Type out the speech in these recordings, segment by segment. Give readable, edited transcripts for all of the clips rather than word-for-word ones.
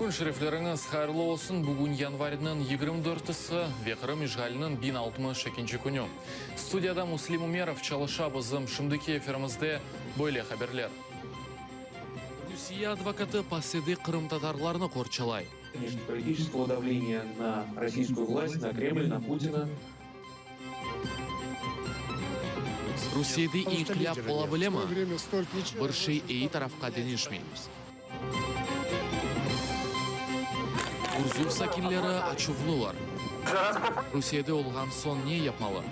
Kün şerifleriñiz hayırlı olsun! Bugün yanvarniñ 24-si ve Qırım işğaliniñ 1062 künü. Studiyada Müslim Ümerov çalışa. Bizim şimdiki efirimizde böyle haberler. Rusiye advokatı PACEde qırımtatarlarnı qorçalay. Внешнеполитического давления на российскую власть, на Кремль, на Путина. Rusiyede inqilâp ola bilemi? Bir şey eyi tarafqa deñişmey. Gurzuf sakinleri açuvlılar. Rusiyede olğan soñ ne yapmalı?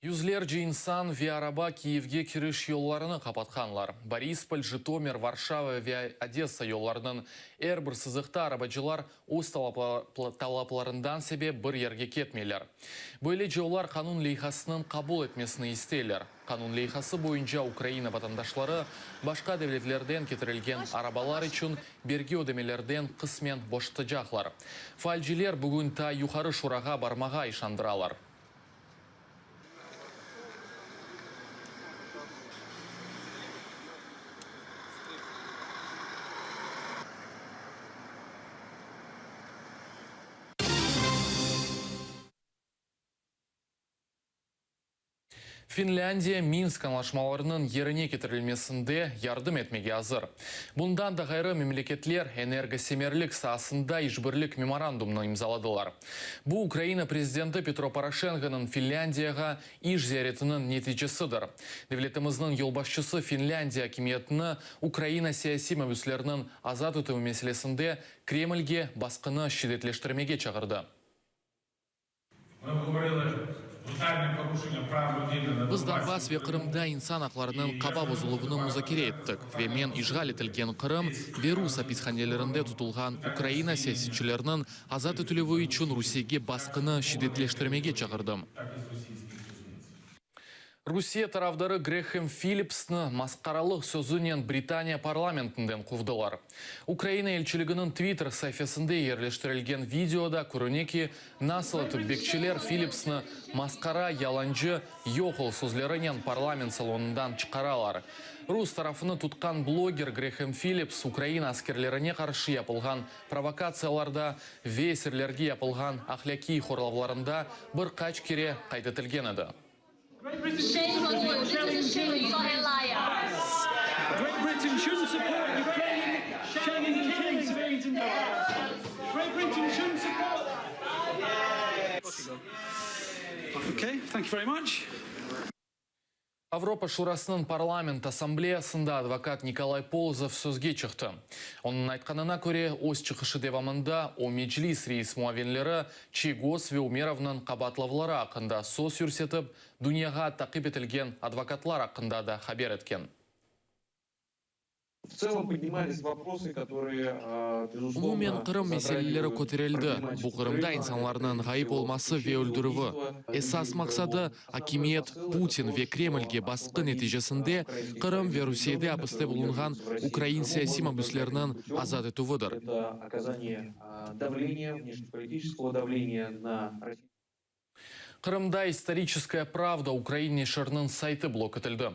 Yüzlerce insan ve araba Kiyevge kiriş yollarını qapatqanlar. Borispol, Jıtomir, Varşava ve Odessa yollarınıñ er bir sızıqta arabacılar öz talaplarından sebep bir yerge ketmeyler. Böylece olar qanun leyhasınıñ qabul etmesini isteyler. Qanun leyhası boyunca Ukraina vatandaşları başqa devletlerden ketirilgen arabalar içün bergi ödemelerden qısmen boşatacaqlar. Faalciler bugün ta Yuqarı Şurağa barmağa işandıralar. Finlândiya Minsk añlaşmalarınıñ yerine ketirilmesinde yardım etmege azır. Bundan da ğayrı, memleketler energosemerlik saasında işbirlik memorandumnı imzaladılar. Bu, Ukraina prezidenti Petro Poroşenkonıñ Finlândiyağa iş ziyaretiniñ neticesidir. Devletimizniñ yolbaşçısı Finlândiya akimiyetini Ukraina siyasiy mabüsleriniñ azat etüvi meselesinde Kremlge basqını şiddetleştirmege çağırdı. Biz Donbass ve Qırımda insan aqlarınıñ qaba bozuluvını muzakere ettik ve men işğal etilgen Qırım ve rus apishanelerinde tutulğan Ukraina siyasetçileriniñ azat etilüvi içün Rusiyege basqını şiddetleştirmege çağırdım. Rusiye tarafdarı Graham Phillipsni masqaralıq sözünen Britaniya parlamentinden quvdılar. Ukraina elçiliginiñ Twitter saifesinde yerleştirilgen videoda körüne ki, nasıl etip bekçiler Phillipsni masqara, yalancı, yoq ol sözlerinen parlament salonından çıqaralar. Rus tarafını tutqan bloger Graham Phillips Ukraina askerlerine qarşı yapılğan provokatsiyalarda ve esirlerge yapılğan ahlâqiy horlavlarında bir qaç kere qayd etilgen edi. Avropa Şurasınıñ Parlament Assambleyasında advokat Nikolay Polozov sözge çıqtı. Onıñ aytqanına köre, öz çıqışı devamında o Meclis reis muavinleri Çiygoz ve Umerovnıñ qabaatlavları aqqında söz yürsetip, dünyağa taqip etilgen advokatlar aqqında da haber etken. Umumen Qırım meseleleri köterildi, bu Qırımda insanlarnıñ ğayıp olması ve öldürüvi. Esas maqsadı, akimiyet, Putin ve Kremlge basqı neticesinde Qırım ve Rusiyede apiste bulunğan ukrain siyasiy mabüslerniñ azat etüvidir. Qırımda İstoriçeskaya pravda ukrain neşiriniñ saytı blok etildi.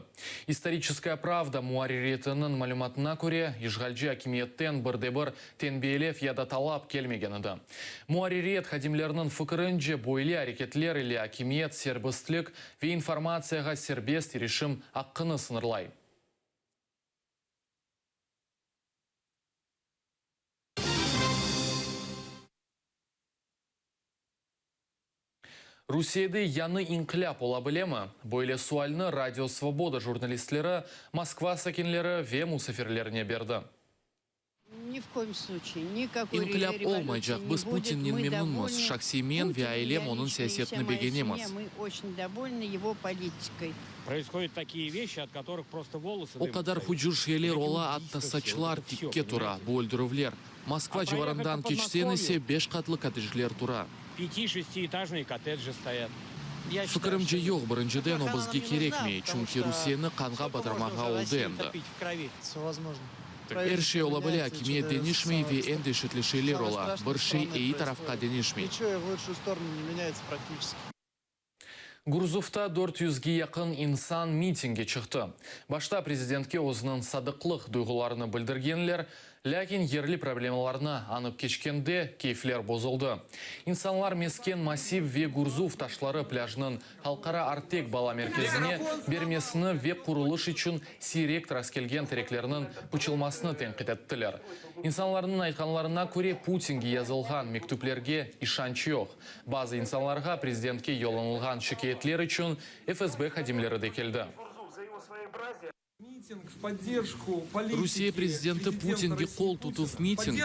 İstoriçeskaya pravda muarririyetiniñ malümatına köre, işğalci akimiyetten bir de bir tenbiyelev ya da talap kelmegen edi. Muarririyet hadimleriniñ fikirince, böyle areketler ile akimiyet serbestlik ve informatsiyağa serbest irişim aqqını sıñırlay. Rusiyede yañı inqilâp ola bilemi? Böyle sualni Radio Svoboda jurnalistleri Moskva sakinleri ve musafirlerine berdi. İnqilâp olmaycaq, biz Putinnen memnünmiz, şahsiy men ve ailem onıñ siyasetini begenemiz. O qadar hucur şeyler ola, atta saçlar tikke tura, bu öldürüvler. Moskva civarından keçseñ ise, beş qatlı kottejler tura. Fikirimce, yoq, birinciden, o bizge kerekmey, çünki Rusiyeni qanğa batırmağa oldı endi. Er şey ola bile, akimiyet deñişmey ve eñ deşetli şeyler ola, bir şey eyi tarafqa deñişmey. Gurzufta dört yüzge yaqın insan mitingge çıqtı. Başta prezidentke özüniñ sadıqlıq duyğularını bildirgenler, lâkin yerli problemalarnı añıp keçkende keyfler bozuldı. İnsanlar mesken massiv ve Gurzuf taşları plâjınıñ Halqara Artek bala merkezine bermesini ve qurulış içün siyrek rastkelgen tereklerniñ pıçılmasını tenqit ettiler. İnsanlarnıñ aytqanlarına köre, Putinge yazılğan mektüplerge işanç yoq. Bazı insanlarğa prezidentke yollanılğan şikâyetler içün FSB hadimleri de keldi. Rusiye prezidenti Putinge qol tutuv miting.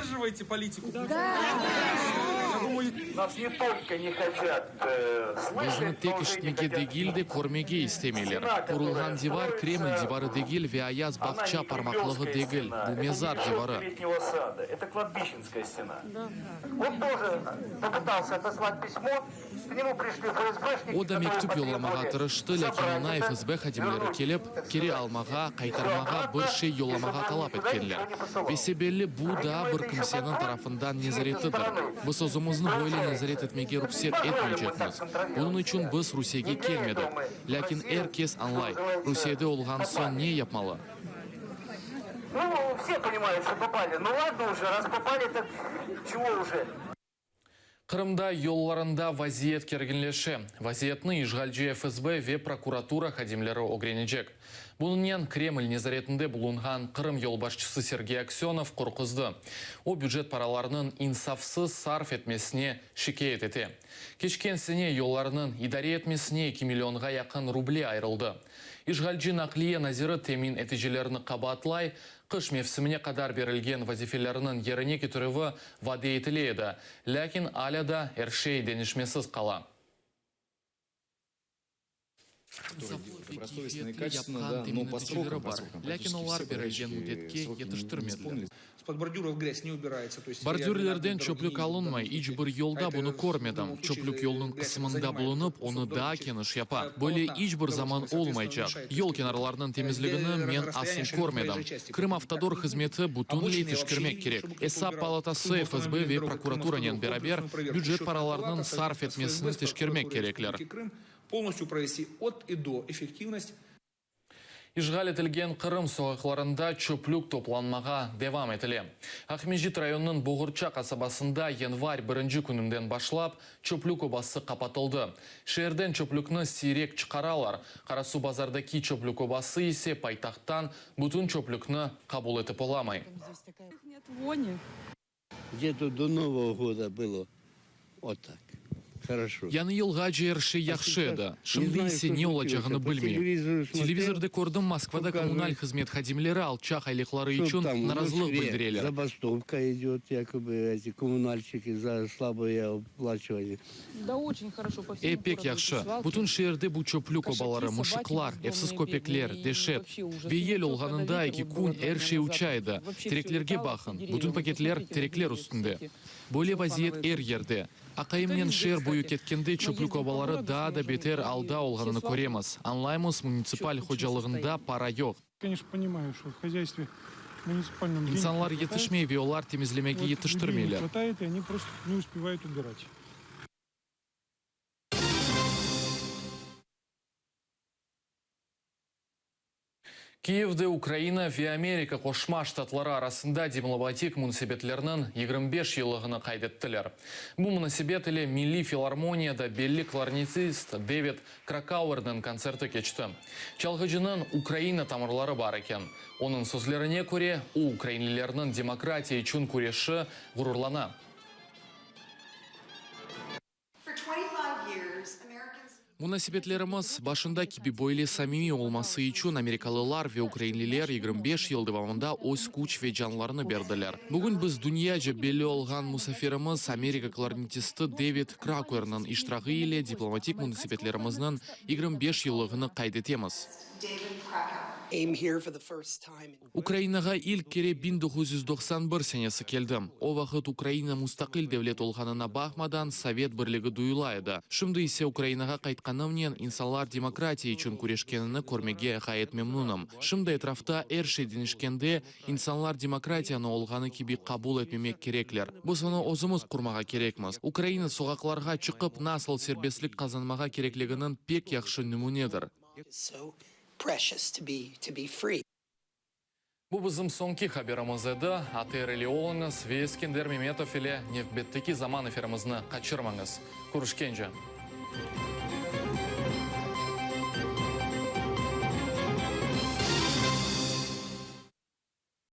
Bizni tek eşitmege degil de, körmege istemeyler. Qurulğan divar Kreml divarı degil ve Ayaz bağça parmaqlığı degil, bu mezar divarı. O da mektüp yollamağa tırıştı, lâkin oña FSB hadimleri kelip, keri almağa, qaytarmağa, bir şey yollamağa talap etkenler. Bese-belli, bu daa bir kimseniñ tarafından nezaretidir. Biz özümizni böyle nezaret etmege ruhset etmeycekmiz. Bunıñ içün biz Rusiyege kelmedik. Lâkin er kes añlay, Rusiyede olğan soñ ne yapmalı? Qırımda yollarında vaziyet kerginleşe. Vaziyetni işğalci FSB ve prokuratura hadimleri ögrenecek. Bunıñnen Kreml nezaretinde bulunğan Qırım yolbaşçısı Sergey Aksönov qorquzdı. O, bücet paralarınıñ insafsız sarf etmesine şikâyet ete. Keçken sene yollarnıñ idare etmesine eki millionğa yaqın ruble ayırıldı. İşğalci naqliye naziri temin eticilerni qabaatlay, qış mevsimine qadar berilgen vazifelerniñ yerine ketirüvi vade etile edi, lâkin alâ da er şey deñişmesiz qala. İnsaflı ve keyfiyetli yapqan temin eticileri bar, lâkin olar berilgen müddetke yetiştirmediler. Bordürlerden çöplük alınmay, iç bir yolda bunı körmedim. Çöplük yolnıñ qısımında bulunıp, onı daa keniş yapa. Böyle iç bir zaman olmaycaq. Yol kenarlarınıñ temizligini men asıl körmedim. Krımavtodor hızmeti bütünley teşkermek kerek. Esap palatası, FSB ve prokuraturanen beraber bücet paralarınıñ sarf etmesini teşkermek kerekler. İşğal etilgen Qırım soqaqlarında çöplük toplanmağa devam etile. Aqmescit rayonınıñ Boğurça qasabasında yanvar birinci kününden başlap çöplük obası qapatıldı. Şeerden çöplükni siyrek çıqaralar, Qarasuvbazardaki çöplük obası ise paytahttan bütün çöplükni qabul etip olamay. Gde-to do Novogo goda bylo vot tak, horoşo. Yañı yılğace er şey yahşı edi, şimdi ise ne olacağını bilmeyim. Televizorde kördim, Moskvada kommunal hızmet hadimleri alçaq aylıqları içün narazılıq bildireler. Zabastovka idet, yakoby eti kommunalşçiki za slaboye oplaçivaniye. E, pek yahşı. Bütün şeerde bu çöplük obaları, mışıqlar, evsiz köpekler, deşet. Ve yel olğanında eki kün er şey uça edi. Tereklerge baqıñ, bütün paketler terekler üstünde. Böyle vaziyet er yerde. Aqayımnen şeer boyu ketkende çöplük obaları daa da beter alda olğanını köremiz. Añlaymız, munitsipal hocalığında para yoq. İnsanlar yetişmey ve olar temizlemege yetiştirmeyler. Kiyevde Ukraina ve Amerika Qoşma Ştatları arasında dimlomatik munasebetlerniñ 25 yıllığını qayd ettiler. Bu munasebet ile Milliy filarmoniyada belli klarnetist Devid Krakauerniñ kontserti keçti. Çalğıcınıñ Ukraina tamırları bar eken. Onıñ sözlerine köre, o, ukrainlilerniñ demokratiya içün küreşi ğururlana. Munasebetlerimiz başında kibi böyle samimiy olması içün amerikalılar ve ukrainliler 25 yıl devamında öz küç ve canlarını berdiler. Bugün biz dünyaca belli olğan musafirimiz, Amerika klarnetisti Devid Krakauerniñ iştirağı ile diplomatik munasebetlerimizniñ 25 yıllığını qayd etemiz. Ukrainağa ilk kere 1991 senesi keldim. O vaqıt Ukraina mustaqil devlet olğanına baqmadan, Sovet Birligi duyula edi. Şimdi ise Ukrainağa qaytqanımnen insanlar demokratiya içün küreşkenini körmege ğayet memnunım. Şimdi etrafta er şey deñişkende, insanlar demokratiyanı olğanı kibi qabul etmemek kerekler. Biz onı özümiz qurmağa kerekmiz. Ukraina soqaqlarğa çıqıp nasıl serbestlik qazanmağa kerekliginiñ pek yahşı nümünedir. Bu bizim soñki haberimiz edi. ATR ile oluñız ve Eskender Memetov ile Nevbetteki zaman efirimizni qaçırmañız. Körüşkence!